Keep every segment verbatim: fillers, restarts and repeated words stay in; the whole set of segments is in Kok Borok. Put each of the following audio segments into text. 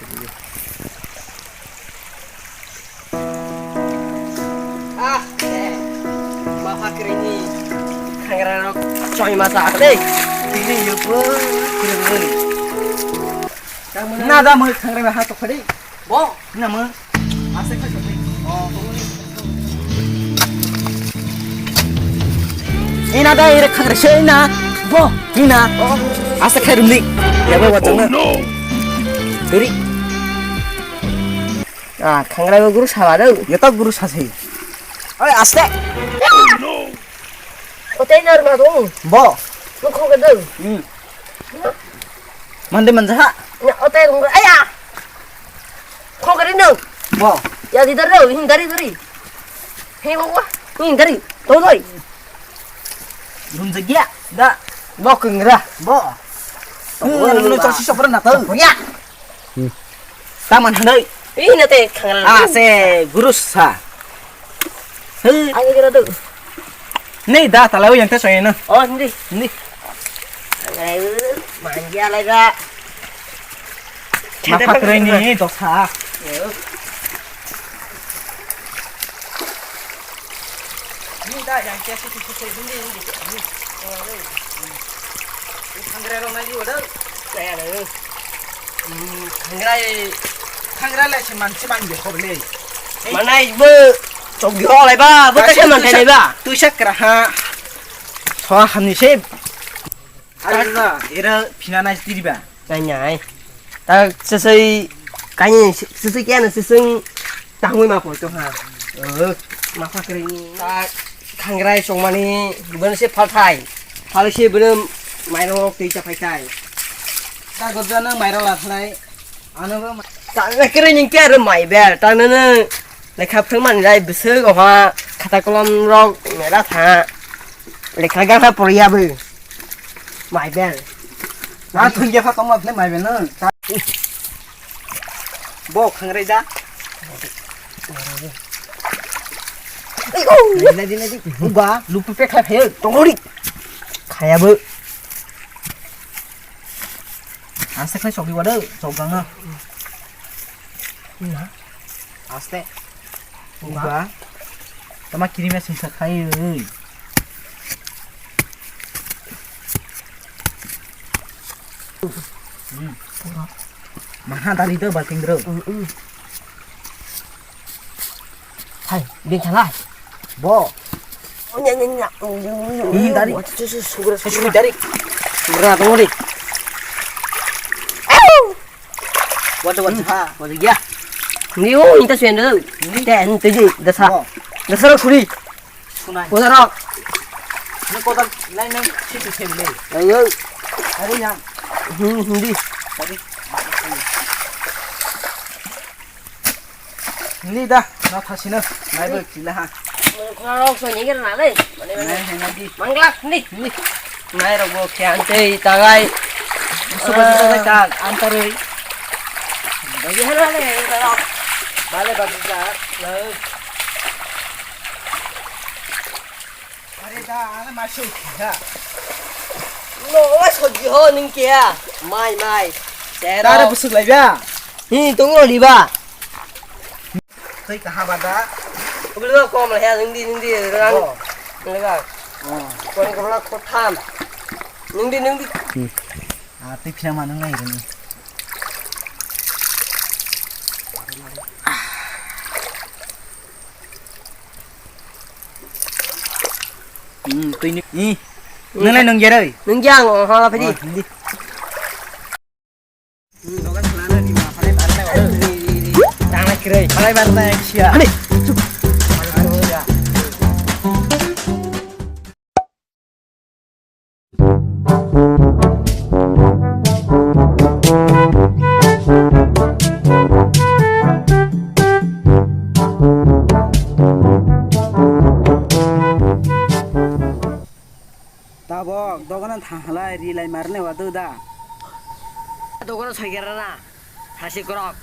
Ah, eh. Mapha kwrwini khangrarok choi ma cha dei. Tini yobo kwrwngwi. Na da mo khangra ha to khadi. Bo. Na mo. Ase khai to. Oh. Ina da ire khangra se ina. Bo. Ina. Ase khai rumni. Ya bo wachang na. Teri. Ah, khangra bo guru sawa do. Ya to guru sase. Oi, aste. Hotel nar ma dong. Bo. Nung khong ka dong. Hmm. Mande manja ha. Ya, hotel nung. Aya. Khong ka ri nung. Bo. Ya, di dar do, hin dari dari. Hin mo wa. Hin dari. To doi. Dum jagya. Da. Bo kengra. Bo. Nung nung chasi sopra na to. Ya. Hmm. Taman hanoi. Ih, nate khangra. Ah, se gurus sa. Hei. Ani kira tu. Nei da talai yang tes na. Oh, hindi. Hindi. Khangra, manja lai ga. Mapha kwrwini dosa. Ni da yang tes itu itu itu ini ini. Khangra rok nai di order. Kaya na. Khangrai, khangrai lai se manse man ge khorle. Manai bo chok di hok lai ba, bo ta se man thai lai ba. Tuisa kra ha. So hamni se. Ari na, era phina nai tiri ba. Nai nai. Ta sesei kani sesei kya na seseng tangwi ma pol to ha. Ma pakri ni. Ta khangrai songmani bani se phalthai. Phal se bani mairok tei cha phai tai. Ta gojana mairok la thalai. Ano ba ma- ta na kere ning kya ro mai bel. Ta na na lekha phang man lai bwswk oha khata kolom rok mera tha. Lekha ga ha poriya bo. Mai bel. Na thung ge pha tong ma phle mai bel no. Ta- bo khangrai da. Nadi nadi. Uba lupu pe kha phe tongori. Khaya bo. Aste khai chokdi wada, chokgang na. Na. Aste. Uga. Tama kiri me singsa khai oi. Hmm. Maha dari do balting bro. Hmm, hmm. Hai, beng thalai. Bo. Nya, nya, nya. Ih, dari. Wah, tu, tu, sugra, sugra dari. Sugra, tunggu di. Waduh, waduh, ha, waduh, ya. Ni, oh, inta suyan dulu. Ni? Teh, ni tuju, dasa. Bo. Dasa rok suri. Sunai. Kota rok. Ni kota lain lain situ family. Ayo. Ayo, yang. Hmm, hindi. Tadi. Ni da, na thasino, naibo kila ha. Khorok soni ger na le. Nai, nai, nai, di. Mangla, ni. Ni. Nai rok bo khe ang tei tagai. Suka suka bai ta, ang tarui. Bagi hana le, ta. Bale bagi ta. Are da, ana masuk da. No, oi soji ho ning kia. Mai, mai. Tara busuk lai ba. Hi, tung ro di ba. Tei kaha ba da. Ugli ba kom la ya, ning di, ning di, rang. Oh. Ning ba. Oh. Kon ko la ko tham. Ning di, ning di. Ah, tei phina ma nang nai ro ni. Hmm, tui ni. Ni. Nang nai nang gerai. Nang jang, oh, hala phidi. Oh, hindi. Hmm, dogan sana di ma, phalai barna. Tang na kirai. Phalai barna, sia. Ani. Tabok dogana thang halai ri lai marne wadu da. Dogana soigera na. Hasi krok.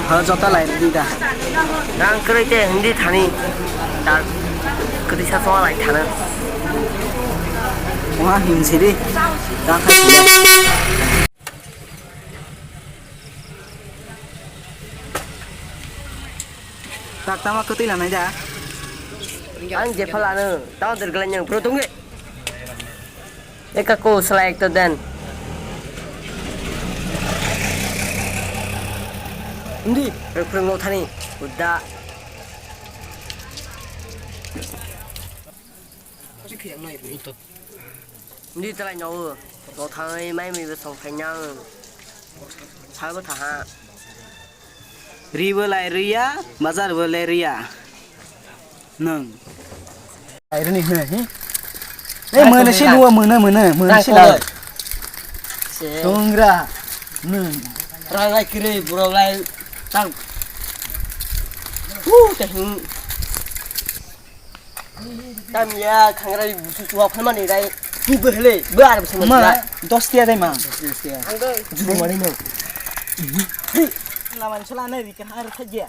Pharo jota lai di da. Rang kwrwi te hindi thani. Dar kwrwi sa chonga lai thana. Wah, him sidi. Rang khai sidi. Tak tama kwtwi lanai da. Ang jephal ano, tama derglai nyang bro tungge. Eka ko sala ekta den. Hindi, rukhrung no thani, uda. Hindi talai no, no thani mai mai besong thanyang. Sabo thaha. Ri bo lai riya, bazar bo lai riya. Nwng. Aironi hne hi. Ei mone si luwa mone mone mone si la. Songra. Nwng. Rang lai kiri borok lai tang. Wu te hing. Tam ya khangrai busu tuwa phalmani rai. Hi bo hele bo ar busu ma. Dos tiya dai ma. Dos tiya. Ang do. Juru mani no. Lamani sala nai ri ka har thajya.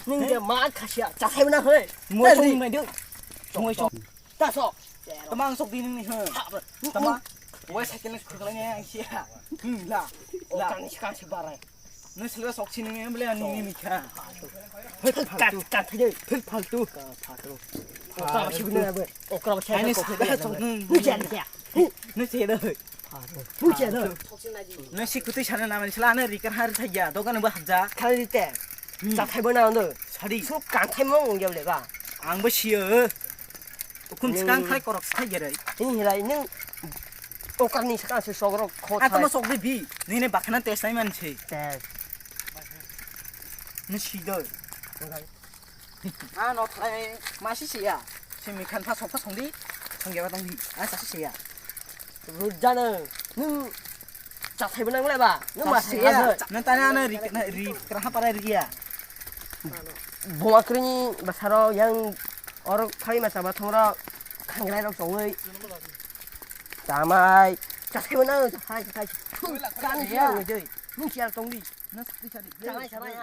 Ning de ma khasia, cha khai na hoi. Mo song mai de. Mo song. Ta so. Tamang sok di ning ni he. Tamang. Wai cycle ni khurlai ni ang sia. Hmm, la. La. Kang ni kang se barai. Nung sila sok sini ni beli ani ni mikha. Kat kat de. Phil faltu. Kat faltu. Okra ba sibina ba. Okra ba sibina. Ani sa sok nung. Nung jan ya. Nung se de. Nung si kwtwi sana na mani sala ano rikar har thajya dogan bo habja. Khali te. Cha khai bo na ando. Sadi. Su kan khai mo ngi le ba. Ang bo siyo. Ukum skang khai korok sai gerai. Ni hilai nung okar ni skang se sogrok kho. Atama sok de bi. Ni ne bakhana tes nai man se. Tes. Ni si do. A no thalai masi siya. Simi khan pha sokha songdi. Songya ba tongdi. A sasi siya. Rujano, nung cha khai bo nang le ba? Nung ma sai ya. Nang tani ano ri ri kra ha para ri ya. Boma kri ni basaro yang oro khai ma sa ba thong ro khangrai rok songoi. Tamai cha khai bo nang cha khai cha khai. Cha ni siya ngi joi. Nung siya tongdi. Cha khai cha khai.